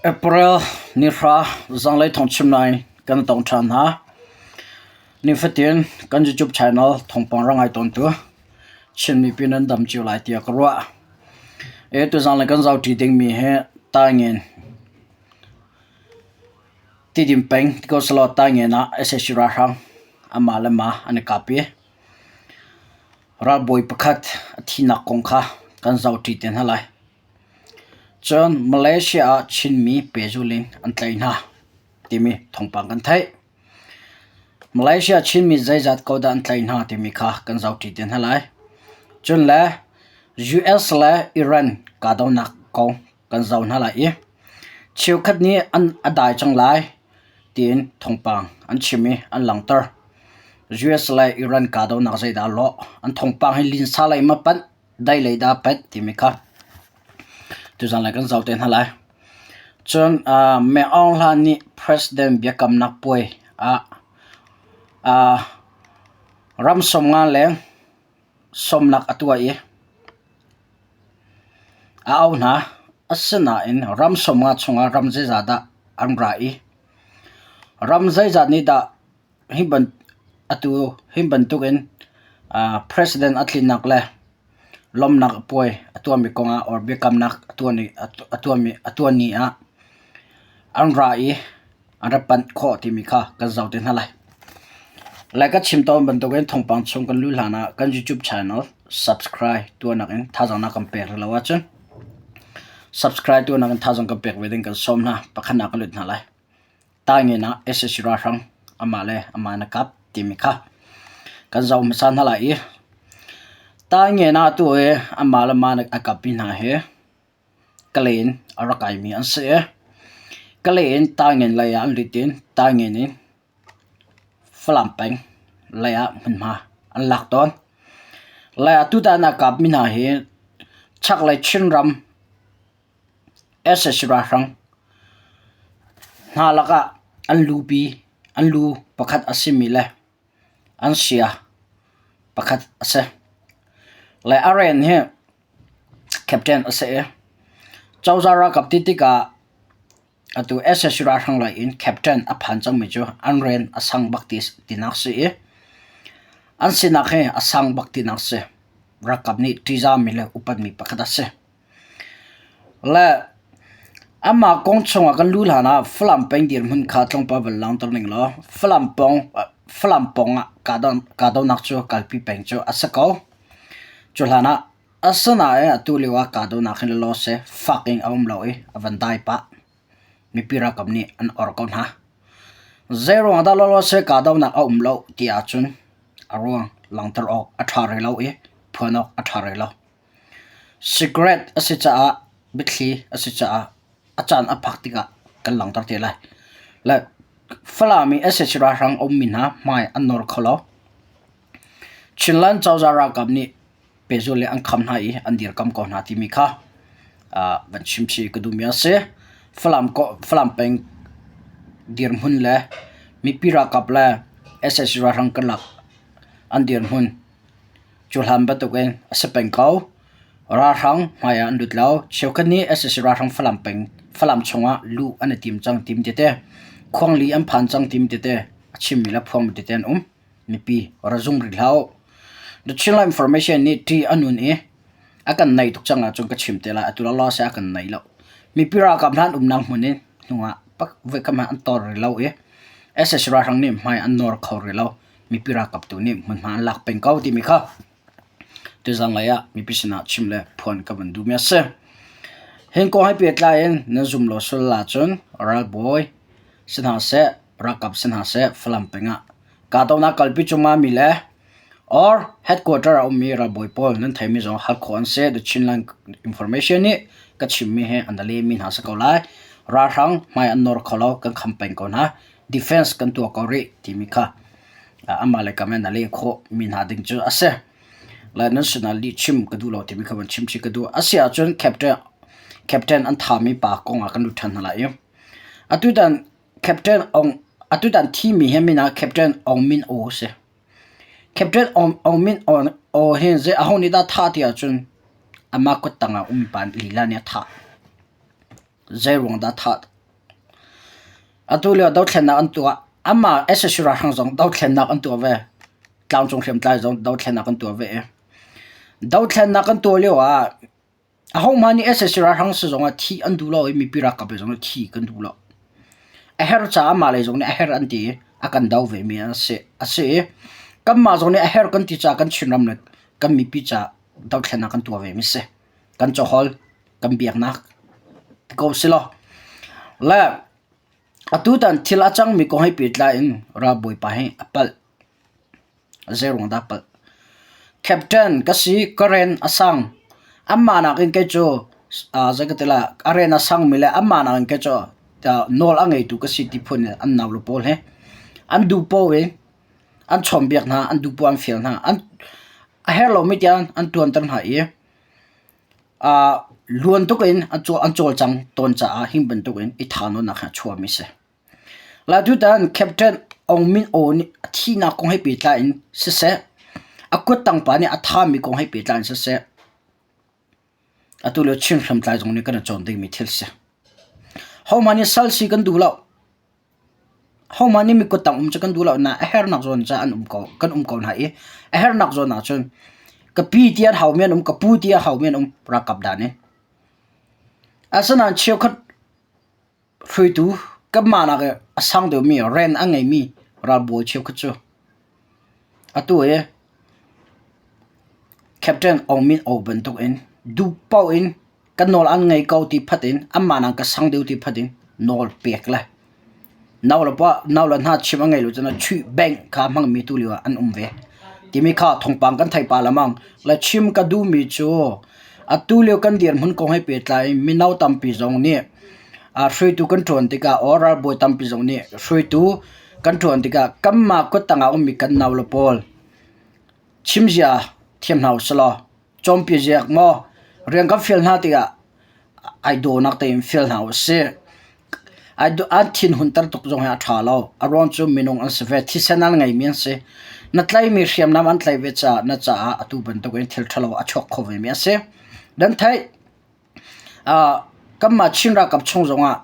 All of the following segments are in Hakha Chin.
April nihra zanglei thawngchim lai kan tong ṭhan hna. Nifatin kan YouTube channel thawngpang ra ngai tawntu Chin mipi nan dam cio lai tiah ka ruah. E tuzanglei kan zohṭi dingmi hi Taingen Tidim peng Tikosalaw Taingen ah sac ralhrang amah le mah an i kap i ralbawi pakhat a thihnak kong kha kan zohṭi te hna lai. Cun Malaysia ah Chinmi pehzulh in an tlaih hna timi thawngpang kan theih. Malaysia Chinmi zeizat ko dah an tlaih hna timi kha kan zohṭi te hna lai. Cun le US le Iran kahdohnak kong kan zoh hna lai i cheukhat nih an a dai cang lai tiin thawngpang an chim i an langhter. US le Iran kahdohnak zeidah a lawh? An thawngpang hi linsa lei ma panh dai lei dah pet timi kha tuzan lei kan zoh te hna lai. Cun uh, Me Aung Hla nih President biakamnak puai ah uh, ram 50 leng sawmnak a tuah i a auh hna. Asinain ram 50 chungah ram zeizah dah an ra i ram zeizat nih dah hi ban atu hi bantukin uh, president a tlinnak le lawmhnak puai a tuahmi kongah or biakamnak a tuahni a tuahmi a tuahni ah an ra i an ra panh khawh timi kha kan zoh te hna lai. Lai ka chim tawn bantukin thawngpang chung kan luh hlan ah kan YouTube channel subscribe tuahnak in thazaang na kan pek rih lo ahcun subscribe tuahnak in thazaang kan pek ve ding kan sawm hna. Pakhatnak kan lut hna lai. Taingen ah sac ralhrang amah le amah na kap timi kha kan zoh hmasa hna lai i Taingen ah atu i amah le mah a kapmi hna hi Kalay in a rak kaimi an si i Kalay in Taingen lei ah an lut in Taingen in Falam peng lei ah hmunhma an lak tawn. Lai ah tutan a kapmi hna hi chaklei Chinram sac ralhrang hna lakah an lupi an lu pakhat a simi le an sia pakhat a si. Le a rian hi captain a si i cozah ralkap ti tikah atu sac ralhrang lei in captain a phan cangmi cu an rian a sang bak ti tinak si i an sinak hi a sang bak tinak si. Ralkap nih ṭihzahmi le upatmi pakhat a si. Le amah kong chungah kan luh hlanah Falam peng dirhmun kha tlawmpal van langhter ning law Falam pawng Falam pawngah kahdohnak cu kalpi peng cu a si ko. Cu hlanah asinain atu lio ah kahdohnak hi law seh fak in a um lo i a van dai pah. Mipi ralkap nih an or ko hna. Zeiruang dah law seh kahdohnak a um lo ti ahcun a ruang langhter awk a ṭha rih lo i phuan awk a ṭha rih lo. Cigarette a si caah biathli a si caah a caan a phak tikah kan langhter te lai. Le Falam i sac ralhrang a ummi hna hmai an nawr kho lo. Chinland cozah ralkap nih pehzulh le an kham hna i an dirkamh ko hna timi kha van chim chih ka duhmi a si. Falam, Falam peng dirhmun le mipi ralkap le sac ralhrang karlak an dirhmun Cu hlan bantukin a si peng ko. Ralhrang hmai ah an lut lo. Cheukhat nih sac ralhrang Falam peng Falam chungah luh an i tim cang tim tete, khuangli an phan cang tim tete a chimmi le phuangmi tete an um. Mipi ra zum rih hlah u. The Chinland Information nih ṭih a nun i a kan naih tuk cang ahcun ka chim te lai. Atu law seh a kan naih lo. Mipi ralkap hna an umnak hmun in hnuah pak voikhat hmanh an tor rih lo i sac ralhrang nih hmai an nawr kho rih lo. Mipi ralkap tu nih hmunhma an lak peng ko timi kha tuzanglei ah mipi sinah chim le phuan ka van duhmi a si. Hin kong he pehtlai in nan zum lo sual ahcun ralbawi si hna seh, ralkap si hna seh Falam peng ah kahdohnak kalpi cungah mi le or headquarter a ummi ralbawi pawl nan theimi zong hal khawh an si. The Chinland Information nih ka chimmi hi an lehmi hna si ko lai. Ralhrang hmai an nawr kho lo, kan kham peng ko hna. Defense kan tuah ko rih timi kha amah le kam in a leh khawh mi hna ding cu a si. Lai nan sinah lih chim ka duh lo timi kha van chim chih ka duh. A si ahcun captain captain an thami pa kong ah kan lut ṭhan hna lai i atutan captain Aung atutan thimi hi min ah Captain Aung Min Oo a si. Captain Aung Aung Min Oo hi zei aho nih dah thah ti ahcun amah kuttang ah ummi pa lila nih a thah. Zeiruang dah thah? Atu lio dothlennak an tuah. Amah sac ralhrang zong dothlennak an tuah ve. Tlangcung hriamtlai zong dothlennak an tuah ve i dothlennak an tuah lio ah ahohmah nih sac ralhrang si zong ah thih an duh lo i mipi ralkap lei zong nih thih kan duh lo. A herh caah mah lei zong nih a herh an ti i a kan do vemi an si. A si i kanmah zong nih a herh kan ti caah kan Chinram le kan mipi caah dothlennak kan tuah vemi si. Kan caholh, kan biaknak ti ko si law. Le atutan thil a cangmi kong he pehtlai in ralbawipa hi a palh. Zeiruang dah palh? Captain ka si, ka rian a sang. Anmah nakin kei cu zei ka ti lai, a rian a sangmi le anmah nakin kei cu nawl a ngeitu ka si ti phun in an naule pawl hi an duh paoh in an chawnhbiak hna, an duh paoh an fial hna. An a herh lomi tiang an ṭuanter hna i luan tuk in an cawlcang tawn caah hi bantuk in i thahnawnnak hi a chuahmi a si. Tutan Captain Aung Min Oo nih a thihnak kong he pehtlai in siseh, a kuttang pa nih a thahmi kong he pehtlai in siseh, atu lio Chin hriamtlai zong nih kan i cawn dingmi thil si. Hohmah nih sal si kan duh lo. Hohmah nih mi kuttang um cu kan duh lo nain a hernak zawn ca an um ko, kan um ko hna i a hernak zawn ahcun ka pi ti an haumi an um, ka pu ti a haumi an um ralkap dan in. Asinain cheukhat Hruaitu kanmah nak i a sang deuhmi rian a ngeimi ralbawi cheukhat cu atu hi Captain Aung Min Oo bantuk in duh paoh in kan nawl an ngei ko ti phat in anmah nak ka sang deuh ti phat in nawl pek le nau le pa nau le hna chim a ngei lo cun chuih bengh kha a hmangmi tu lio ah an um ve timi kha thawngpang kan theih pah lengmang le chim ka duhmi cu atu lio kan dirhmun kong he pehtlai in mino tampi zong nih hruaitu kan ṭuan tikah or ralbawi tampi zong nih hruaitu kan ṭuan tikah kanmah kuttang ah ummi kan naule pawl chimzia thiam hna usih cawnpiak maw rian kan fial hna tikah ai dawhnak tein fial hna usih. An thin hunter tuk zong hi a ṭha lo. A ruang cu minung an si ve, thisen an ngeimi an si. Na tlaihmi hriamnam an tlaih ve caah na caah atu bantukin thil ṭhalo a chuak kho vemi a si. Nan theih? Kanmah Chin ralkap chung zongah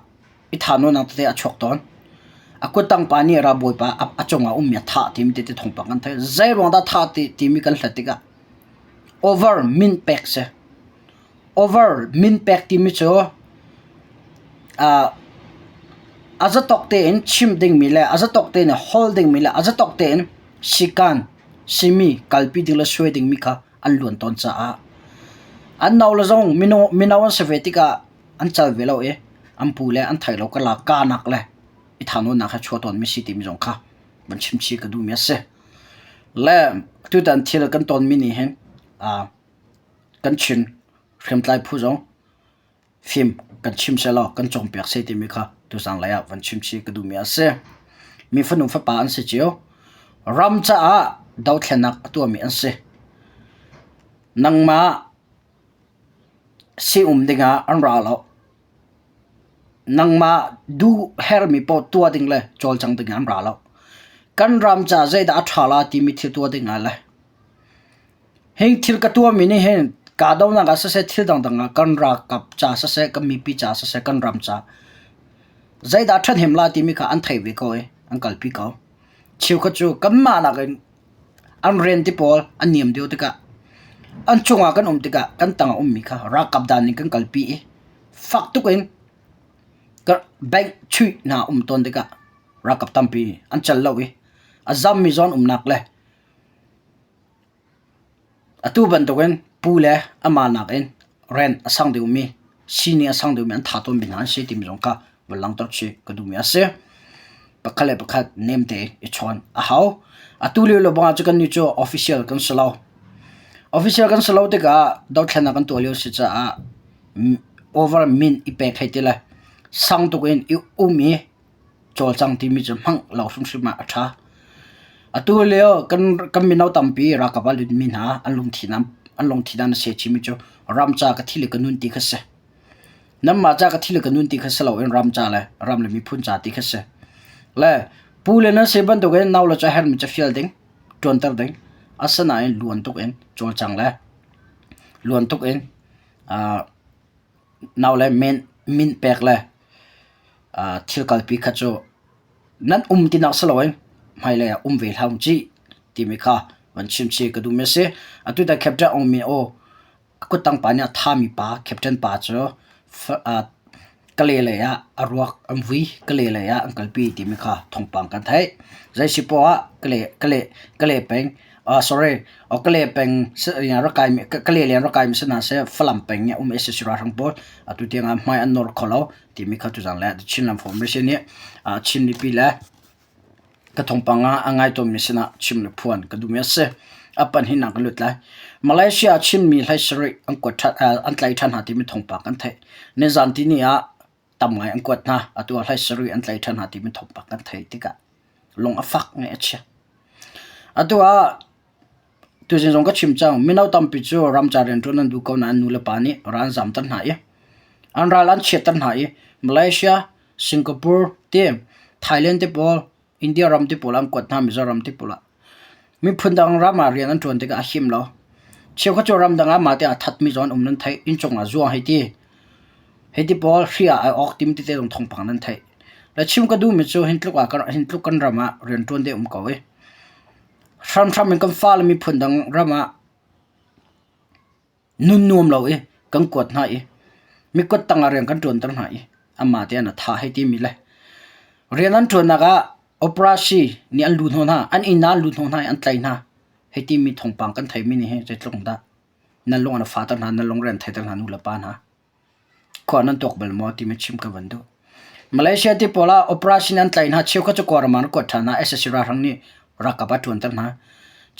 i thahnawnnak tete a chuak tawn. A kuttang pa nih ralbawipa a cungah ummi a thah timi tete thawngpang kan theih. Zeiruang dah thah timi kan hlat tikah over min pek si. Over min pek timi cu a zatawk tein chim dingmi le a zatawk tein holh dingmi le a zatawk tein sikan simi kalpi ding le suai dingmi kha an luan tawn caah an no le zong mino mino an si ve tikah an cal ve lo i an pu le an thei lo ka lak kanak le i thahnawnnak he chuah tawnmi si timi zong kha van chim chih ka duhmi a si. Le tutan thil kan tawnmi nih hin kan Chin hriamtlai phu zong fim kan chim sehlaw kan cawnpiak seh timi kha tuzang lei ah van chim chih ka duhmi a si. Mi fanu fapa an si cio. Ram caah dothlennak a tuahmi an si. Nangmah si um dingah an ra lo. Nangmah duh herhmi paoh tuah ding le cawlcang dingah an ra lo. Kan ram caah zeidah a ṭha la timi thil tuah dingah le Hi thil ka tuahmi nih hin kahdohnak ah siseh thil dangdang ah kan ralkap ca siseh kan mipi ca siseh kan ram ca zeidah ṭhahnem lai timi kha an theih ve ko i an kalpi ko. Cheukhat cu kanmah nakin an rian ti pawl an niam deuh tikah an cungah kan um tikah kan tangah ummi kha ralkap dan in kan kalpi i fak tuk in bank chuih hna um tawn tikah ralkap tampi an cal lo i a zammi zawn umnak le Atu bantukin pu le amah nakin rent a sang deuhmi, sini a sang deuhmi an tha tawnmi hna an si timi zong kha van langhter chih ka duhmi a si. Pakhat le pakhat nem tein i chawn a hau. Atu lio le bang ah cun kannih cu official kan si lo. Official kan si lo tikah dothlennak kan tuah lio a si caah over min i pek hei ti le sang tuk in i um i cawlcang timi cu hmang lo hrimhrim ah a ṭha. Atu lio kan kan mino tampi ralkap ah lutmi hna an lungthin an an lungthin an se chimi cu ram ca ka thi le ka nun ti kha si. Nanmah ca ka thi le ka nun ti kha si loin ram ca le ram le miphun ca ti kha si. Le pu le nan si bantukin nau le cu a herhmi cu fial ding, ṭuanter ding. Asinain luan tuk in cawlcang le luan tuk in uh, nau le men min pek le thil kalpi kha cu. Nan um tinak si loin hmailei ah um ve hlah cih timi kha van chim chih ka duhmi a si. Atu tan Captain Aung Min Oo a kuttang pa nih a thami pa Captain pa cu Kale lei ah a ruak an vui, Kale lei ah an kalpi timi kha thawngpang kan theih. Zei si poah ah Kale Kale Kale peng uh, sorry Kale peng rak kaimi Kale lei rak kaimi si hna seh Falam peng nih um sac ralhrang pawl atu tiang ah hmai an nawr kho lo timi kha tuzan le Chinland Formation nih Chin mipi le ka thawngpang ah a ngai tawnmi sinah chim le phuan ka duhmi a si. A pahnihnak ka lut lai. Malaysia Chinmi hlei sarih an kuat ṭhan, an tlaih ṭhan hna timi thawngpang kan theih. Nizan tini ah tam ngai an kuat hna. Atu ah hlei sarih an tlaih ṭhan hna timi thawngpang kan theih tikah lung a fak ngai a chia. Atu ah tuzing zong ka chim cang. Mino tampi cu ramca rianṭuan an duh ko nain nu le pa nih ral an zamter hna i an ral an chiatter hna i Malaysia, Singapore te, Thailand te pawl, India ram te pawl an kuat hna Mizoram te pawl ah. Miphun dang ram ah rian an ṭuan tikah a him lo. Cheukhat cu ramdang ah mah te aa thatmi zong an um nan theih. Innchung ah zuang hei ti. Hei ti pawl hri ah ai awk tim tete zong thawngpang nan theih. Le chim ka duhmi cu hin tluk ah hin tluk kan ram ah rian ṭuan ding um ko i hramhram in kan fale miphun dang ram ah Nun nuam lo i kan kuat hna i mi kut tangah rian kan ṭuanter hna i anmah te an a tha hei timi le rian an ṭuannak ah operasi nih an lu hnawh hna, an inn ah an lu hnawh hna i an tlaih hna hei timi thawngpang kan theimi nih hin zeitluk in dah nan lung an fahter hna, nan lungre an theiter hna nu le pa hna. Khua nan tuak bal maw timi chim ka van duh. Malaysia ti pawl ah operation an tlaih hna, cheukhat cu Kawlram ah an kuat ṭhan hna, sac ralhrang nih ralkap ah ṭuanter hna.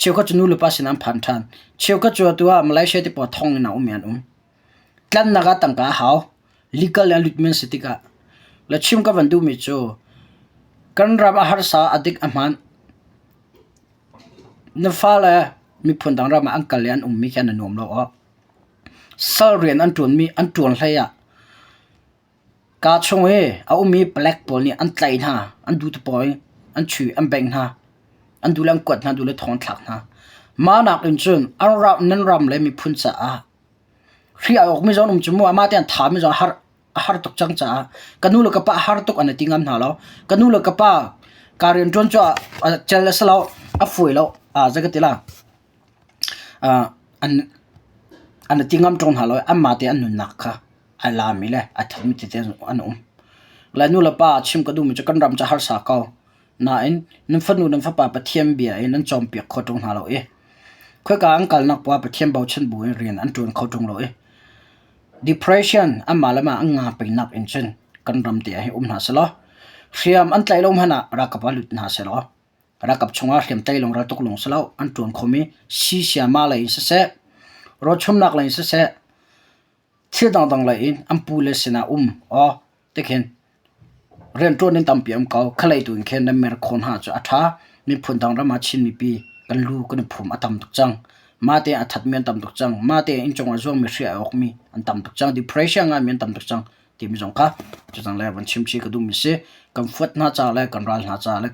Cheukhat cu nulepa sin an phan ṭhan. Cheukhat cu atu ah Malaysia ti pawl thong in a um i an um. Tlannak ah tangka a hau. Legal in a lutmi an si tikah. Le chim ka van duhmi cu kan ram a harsa, a dik, a hmaan. Na fale miphun dang ram ah an kal i an ummi khi an i nuam lo awk. Sal rian an ṭuanmi an ṭuan hleiah kaa chung i a ummi palek pawl nih an tlaih hna, an duhtupaw in an chuih, an bengh hna, an duh le an kuat hna, duh le thong an thlak hna. Mah nakin cun an ram, nan ram le miphun caah hri ai awkmi zong an um cu mu, amah te an thami zong a har, a har tuk cang caah ka nu le ka pa a har tuk an i ti ngam hna lo. Ka nu le ka pa ka rian ṭuan cu a cel a si lo, a fawi lo, zei ka ti la. An i ti ngam ṭung hna lo i anmah te an nunnak kha ai lami le ai thatmi tete an um. Le nu le pa chim ka duhmi cu kan ram cu harsa ko nain nan fanu nan fapa Pathian bia in nan cawnpiak kho ṭung hna lo i khoika an kalnak poah Pathian bochan bu in rian an ṭuan kho ṭung lo i depression anmah le mah an nga pengnak in cun kan ram te ah hin um hna sehlaw hriam an tlaih lo hmanh ah ralkap ah lut hna sehlaw Ralkap chungah hriamtlai lawng raltuk lawng si lo, an ṭuan khomi siasiama lei in siseh, rawlchumnak lei in siseh, thil dangdang lei in an pule sinah um aw tikhin rianṭuan in tampi um ko. Khalei tu in khin nan mer khawh hna cu a ṭha. Miphun dang ram ah Chin mipi kan lu kan i phum a tam tuk cang. Mah tein a thatmi an tam tuk cang. Mah tein inncung ah zuangmi hri a awkmi an tam tuk cang. Depression ngaimi an tam tuk cang. Timi zong kha cutang le van chim chih ka duhmi si. Kan fuat hna ca le kan ral hna ca le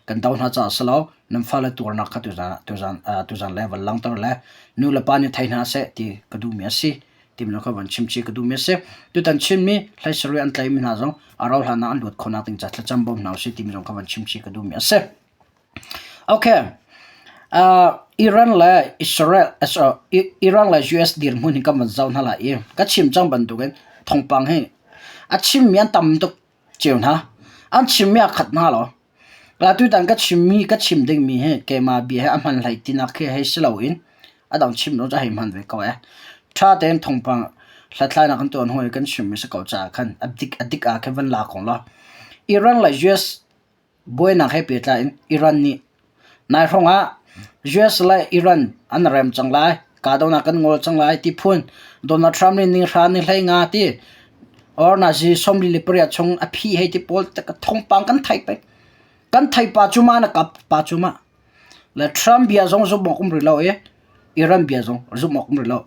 kan do hna ca si lo. Nan fale tuarnak kha tuzan tuzan tuzan le van langhter le nu le pa nih thei hna seh ti ka duhmi a si. Timi zong kha van chim chih ka duhmi a si. Tutan Chinmi hlei an tlaimi hna zong a rauh hlan ah an luat khawhnak ding ca thlacam bawm hna usih timi zong kha van chim chih ka duhmi a si. Okay. Uh, Iran le Israel uh, Iran le US dirhmun hi kan van zoh hna lai i ka chim cang bantukin thawngpang hi a chimmi an tam tuk cio hna. An chimmi a khat hna lo. La tutan ka chimmi ka chim dingmi hi keimah bia he a hman hlei tinak khi hei si loin a dang chim lo cu hei hman ve ko eh. Ṭha tein thawngpang hlathlainak kan tuan hawi kan chimmi si ko caah khan a dik a dik ah khin van la ko law. Iran le US Buainak he pehtlai in Iran nih nai hrawng ah US le Iran an rem cang lai, kahdohnak kan ngol cang lai ti phun Donald Trump nih ni hra ni 15 ti or nazi 48 chung a phi hei ti pawl thawngpang kan theih peng. Kan theih pa cu ma na kap pa cu ma. Le Trump bia zong zumh awk um rih lo i Iran bia zong zumh awk um rih lo.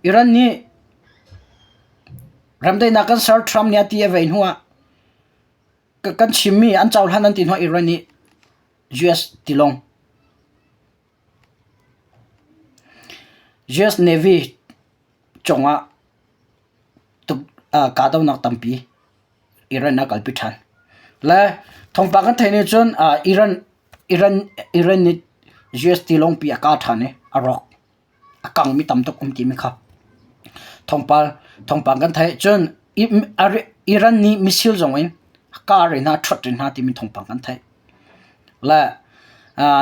Iran nih remdaihnak kan ser Trump nih a ti a vei hnu ah Kan chimmi an cohlan an ti hnuah Iran nih US tilawng US Navy cungah kahdohnak tampi Iran a kalpi ṭhan. Le thawngpang kan theih nih cun Iran Iran Iran nih US tilawngpi a kah ṭhan i a rawk. A kangmi tam tuk um timi kha thawngpang thawngpang kan theih. Cun Iran nih missile zong in a kah rih hna, a ṭhuat rih hna timi thawngpang kan theih. Le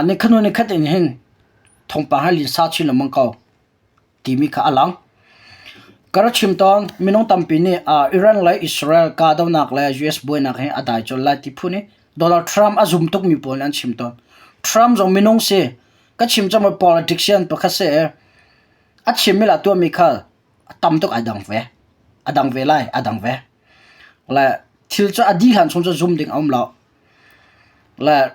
nikhat hnu nikhat in hin thawngpang hi linsa chin lengmang ko. timi kha a lang. Ka rak chim tawn, minung tampi nih Iran le Israel kahdohnak le US buainak hi a dai colh lai ti phun i Donald Trump a zum tukmi pawl nih an chim tawn. Trump zong minung si. Ka chim cang politician pakhat si. A chimmi le a tuahmi kha a tam tuk ai dang ve. A dang ve lai, a dang ve. Le thil cu a dih hlan chung cu zum ding a um lo. Le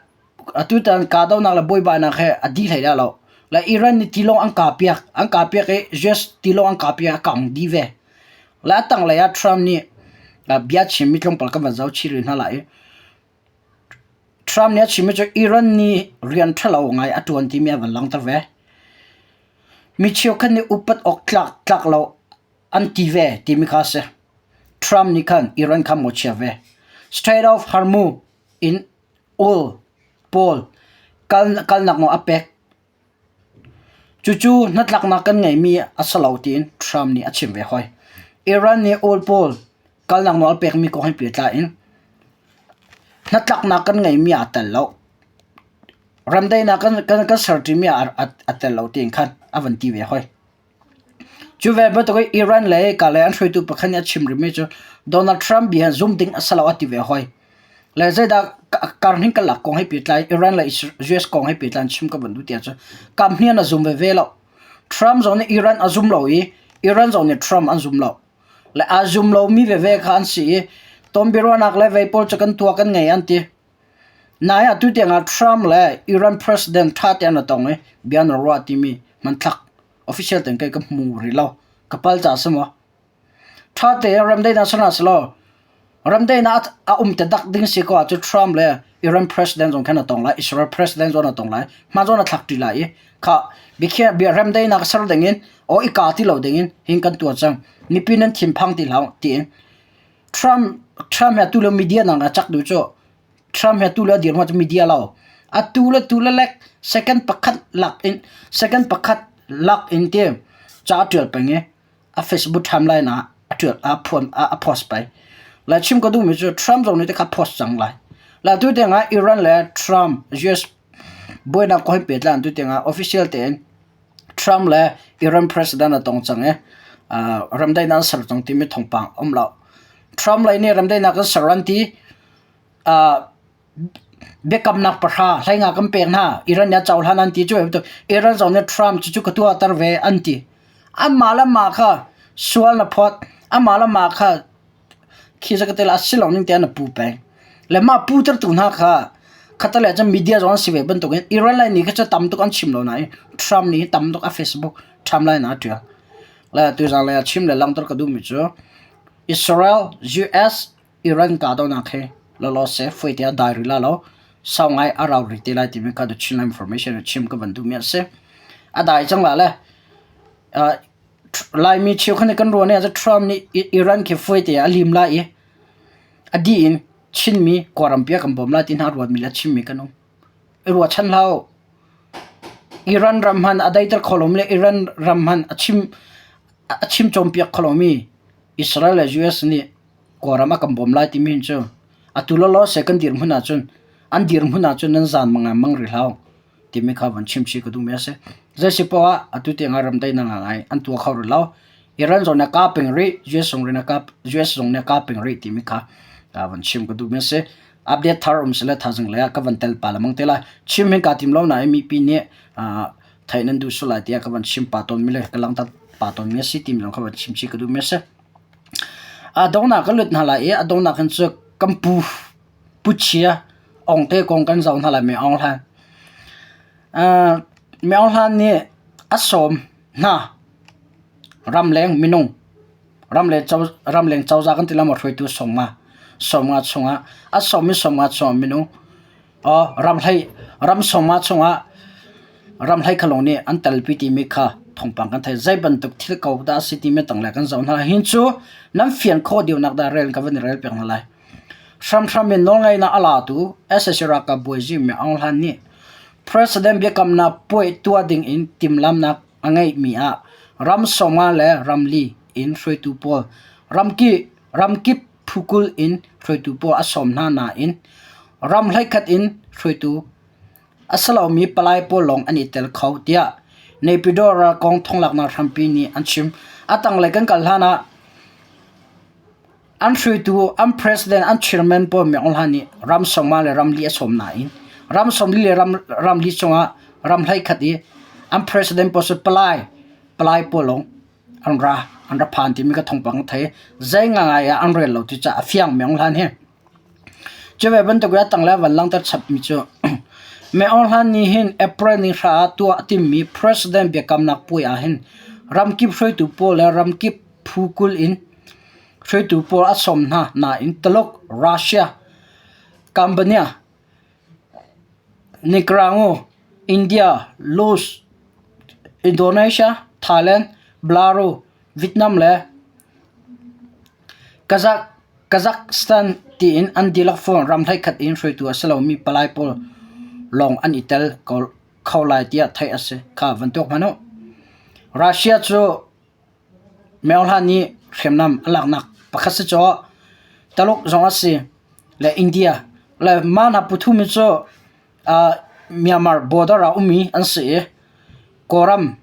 Atutan kahdohnak le buaibainak he a dih hlei dah lo. Le Iran nih tilawng an kahpiak. An kahpiak i US tilawng an kahpiak a kang dih ve. Le a tanglei ah Trump nih bia chimmi tlawmpal kan van zoh chih rih hna lai i Trump nih a chimmi cu Iran nih rian ṭhalo ngai a ṭuan timi a van langhter ve. Mi cheukhat nih upat awk tlak tlak lo an ti ve timi kha a si. Trump nih khan Iran kha mawhchiat ve. Strait of Hormuz in Ul pawl kalnak nawl a pek. Cucu hnatlaknak kan ngeihmi a si lo tiin Trump nih a chim ve hoi. Iran nih ul pawl kalnak nawl a pekmi kong he pehtlai in hnatlaknak kan ngeihmi aa tel lo. Remdaihnak kan serṭimi ah aa tel lo tiin khan a van ti ve hoi. Cu ve bantuk in Iran le Kale an hruaitu pakhat nih a chim rihmi cu Donald Trump bia zum ding a si lo a ti ve hoi. Le zeidah karhning kan lak kong he pehtlai Iran le US kong he pehtlai chim ka van duh tiah cun kamhnih an a zum veve lo. Trump zong nih Iran a zum lo i Iran zong nih Trump an zum lo. Le aa zum lomi veve kha an si i tonbiaruahnak le vei pawl cu kan tuah kan ngei an ti. Nai ah tutiang ah Trump le Iran president ṭha tein a tong i bia an ruah timi hmanthlak official tein kei ka hmu rih lo. Ka pal ca si maw? Ṭha tein remdaihnak ser hna selaw remdaihnak a um te dak ding si ko ahcun Trump le Iran president zong khan a tong lai, Israel president zong a tong lai, hma zong a thlak ṭi lai i kha biakhiah bia remdaihnak ser ding in aw i ka ti lo ding in hin kan tuah cang. Mipi nan thinphang ti hlah tiin Trump Trump he atu le media nang a cak duh cu Trump he atu le a dirhmun cu media lo. Atu le tu le lek second pakhat lak in second pakhat lak in ti ca a ṭial peng i a Facebook timeline ah a ṭial a phuan a post peng. Lai chim ka duhmi cu Trump zong nih tikha post cang lai. La tu tiangah Iran le Trump US buainak kong he pehtlai tu tiangah official tein Trump le Iran president a tong cang i remdaihnak an ser cang timi thawngpang a um lo. Trump lei nih remdaihnak an ser an ti. Biakamnak pahra hleinga kan pek hna. Iran nih a cohlan an ti cu Iran zong nih Trump cucu ka tuahter ve an ti. Anmah le mah kha sual na phawt. Amah le mah kha Khi cu ka ti la a si lo ning tiah na pu peng. Le mah pu tertu hna kha khatalei cun media zong an si ve bantukin Iran lei nih kha cu tam tuk an chim lo nain Trump nih tam tuk a Facebook timeline ah a ṭial. Le tuzaan lei ah chim le langhter ka duhmi cu Israel, US, Iran kahdohnak hi lawlaw seh fuaite ah dai rih la lo sau ngai a rau rih te lai timi kha The Chinland Information ah chim ka van duhmi a si. A dai cang la le Laimi cheukhat nih kan ruah ning ahcun Trump nih Iran khi fuaite ah a lim lai i a dih in Chinmi Kawlrampi ah kan bawm lai ti hna a ruatmi le a chimmi kan um. I ruahchan hlah u. Iran ram hmanh a daiter kho lomi le Iran ram hmanh a chim a chim cawnpiak kho lomi Israel le US nih Kawlram a kan bawm lai timi hin cu atu lawlaw seh kan dirhmun ahcun an dirhmun ahcun nan zaan mang rih hlah u. timi kha van chim chih ka duhmi a si. Zeisi poah ah atu tiang ah ramdaihnak ngai an tuah kho rih lo. Iran zong nih a kah peng rih, US zong nih a kah US zong nih a kah peng rih timi kha van chim ka duhmi a si. Update thar um sile thazing lei ah ka van tel pa lemang te lai. Chim hin kaa tim lo nain mipi nih theih nan duh sul lai tiah ka van chim pa tawnmi le ka langhter pa tawnmi a si timi zong kha van chim chih ka duhmi a si. A donghnak ka lut hna lai i a donghnak hin cu kan pu Puchia Ongte kong kan zoh hna lai Mi Aung Hlaing. Mi Aung Hlaing nih a sawm hna ramleng minung ramleng cozah kan ti lai maw hruaitu sawmnga sawmnga chungah a sawmmi sawmnga chungah minung ramhlei ram sawmnga chungah ramhlei khalong nih an telpi timi kha thawngpang kan theih. Zei bantuk thil ko dah a si timi tanglei kan zoh hna lai. Hin cu nan fian khawh deuhnak dah rel ka van i rel piak hna lai. Hramhram in nawlngeihnak a latu sac ralkap bawizi Min Aung Hlaing nih President biakamnak puai tuah ding in timhlamhnak a ngeihmi ah ram 50 le ramli in hruaitu pawl ramkip phu 20 in hruaitu pawl a sawm hna nain ram 11 in hruaitu a si lomi palai pawl lawng an i tel kho tiah Naypyidaw ralkong thonglaknak hrampi nih an chim. A tanglei kan kal hlan ah an hruaitu, an president, an chairman pawl Min Aung Hlaing nih ram 50 le ramli a sawm nain ram 40 le ramli cungah ram 11 i an president pawl cu palai, palai pawl lawng an ra, an ra phan timi ka thawngpang ka thei. Zei ngaingai ah an rel lo ti caah a fiang Min Aung Hlaing hi. Cuve bantuk in a tanglei ah van langhter chapmi cu Min Aung Hlaing nih hin April ni hra ah tuah a timmi President biakamnak puai ah hin ramkip hruaitu pawl le ramkip phu 20 in hruaitu pawl a sawm hna nain Tuluk, Russia, Cambodia, Nicaragua, India, Laos, Indonesia, Thailand, Belarus, Vietnam le Kazakhstan tiin an dihlak fawn. Ram hleikhat in hruaitu a si lomi palai pawl lawng an i tel kho lai tiah theih a si. Kha van tuak hmanh u. Russia cu myohla nih hriamnam a laknak pakhat si caw. Taluk zong a si le India le mah hna pathum hi cu Myanmar border ah ummi an si i Kawlram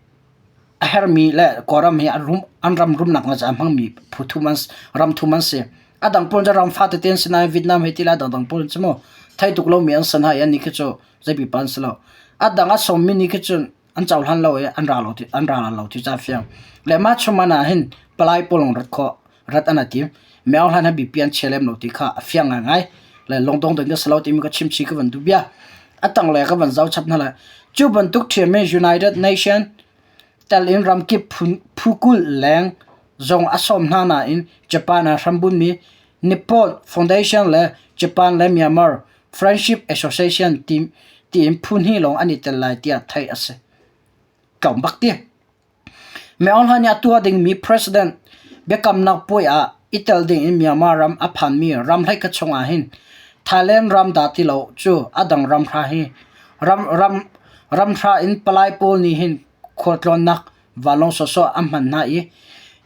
a herhmi le Kawlram hi an ram rumnak le a hmangmi phu thum an ram thum an si. A dang pawl cu ram fa tete an si nain Vietnam hei ti le a dangdang pawl cu mu thei tuk lomi an si hna i annih khi cu zeipipa an si lo. A dang a sawmmi nih khi cun an cohlan lo i an ra lo ti an ra lo ti ca fiang. Le mah chung ah hin palai pawl lawng rat khawh rat an tim. Meo hlan ha bipi an chia lem lo ti kha a fiang ngaingai. Le lungdong ding ka si lo timi ka chimchi ka van duh bia. A tanglei ka van zoh chap hna lai. Cu bantuk ṭhiam in United Nation tel in ramkip phu 20 leng zong a sawm hna nain Japan ah hrambunmi Nippon Foundation le Japan le Myanmar Friendship Association tiin phu hnih lawng an i tel lai tiah theih a si. Tlawm bak ti. Myo Hla nih a tuah dingmi President biakamnak puai ah i tel dingin Myanmar ram a phanmi ram hleikhat chungah hin Thailand ram dah ti lo cu a dang ram hra hi ram hra in palai pawl nih hin khualtlawnnak vanlawng sawsawh an hman hna i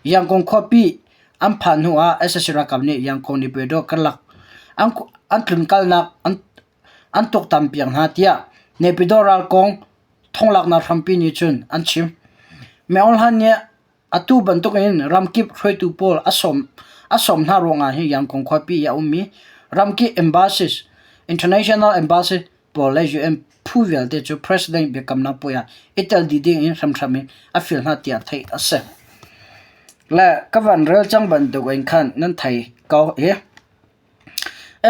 Yangon khuapi an phan hnu ah sac ralkap nih Yangon Naypyidaw karlak an tlunkalnak an tuaktan piak hna tiah Naypyidaw ralkong thonglaknak hrampi nih cun an chim. Myo Hlan nih atu bantukin ramkip hruaitu pawl a sawm a sawm hna ruangah hi Yangon khuapi i a ummi ramkip embassies, international embassy pawl le UN phu vialte cu President biakamnak puai ah i tel dih ding in hramhram in a fial hna tiah theih a si. Le ka van rel cang bantuk in khan nan thei ko i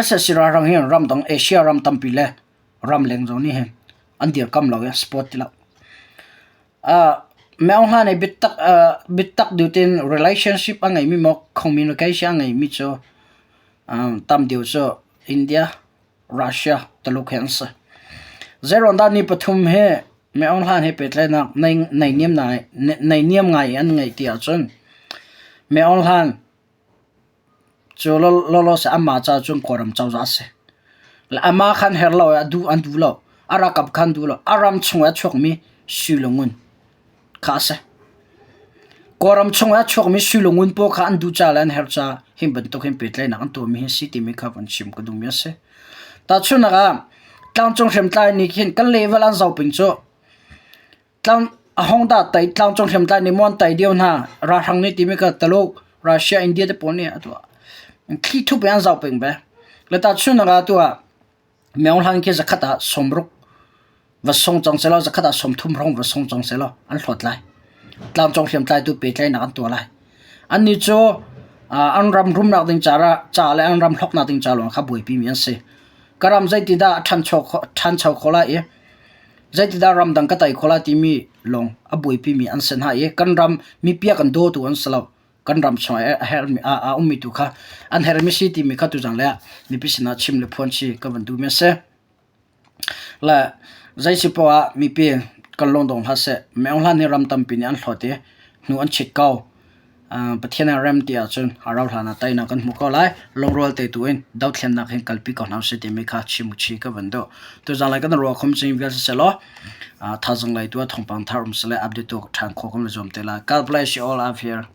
sac ralhrang hi ramdang Asia ram tampi le ramleng zong nih hin an dirkam lo i sport ti lo. Myo hna nih biatak biatak deuh tein relationship a ngeimi maw communication a ngeimi cu tam deuh cu India, Russia, Tuluk hi an si. Zeiruang dah ni pathum hi Myo Hlan he pehtlaihnak naihniam ngai an ngeih ti ahcun Myo Hlan Cu lawlaw seh amah caah cun Kawlram cozah a si. Le amah kha an herh lo i a duh an duh lo. A ralkap kha an duh lo. A ram chung i a chuakmi sui le ngun kha a si. Kawlram chung i a chuakmi sui le ngun pawl kha an duh ca le an herh caah hi bantuk hin pehtlaihnak an tuahmi hi a si timi kha van chim ka duhmi a si. Tahchunhnak ah tlangcung hriamtlai nih khin kan level an zoh ping cu Tlang a hong dah tai tlangcung hriamtlai nih maw an tai deuh hna ralhrang nih timi kha Taluk, Russia, India te pawl nih a tuah. Thli thup in an zoh peng ve. Le tahchunhnak ah tu ah Myo Hlan khi zakhat ah 60 va song cang selaw zakhat ah 30 hrawng va song cang selaw an hlawt lai. Tlangcung hriamtlai tu pehtlaihnak an tuah lai. Annih cu an ram rumnak ding ca le an ram hlawknak ding ca lawng kha buaipimi an si. Ka ram zeitidah a ṭhancho kho lai i Zeitidah ramdang ka tai kho lai timi lawng a buaipimi an si hna i kan ram mipi a kan dawtu an si lo. Kan ram chung ah a herhmi a ummi tu kha an herhmi si timi kha tuzang le ah mipi sinah chim le phuan si ka van duhmi a si. Le zei si poah ah mipi kan lungdong hlah seh. Meng hlan hi ram tampi nih an hlawt i hnu an chit ko. Pathian ah rem ti ahcun a rauh hlan ah teinak kan hmu ko lai. Lungrual te tu in dothlennak hin kalpi ko hna usih timi kha chim uchi ka van duh. Tuzaan lai kan ruah khom cing vial siselaw thazang lei tu ah thawngpang thar um sile update tu ṭhan khawh kan va zuam te lai. God bless you all out here.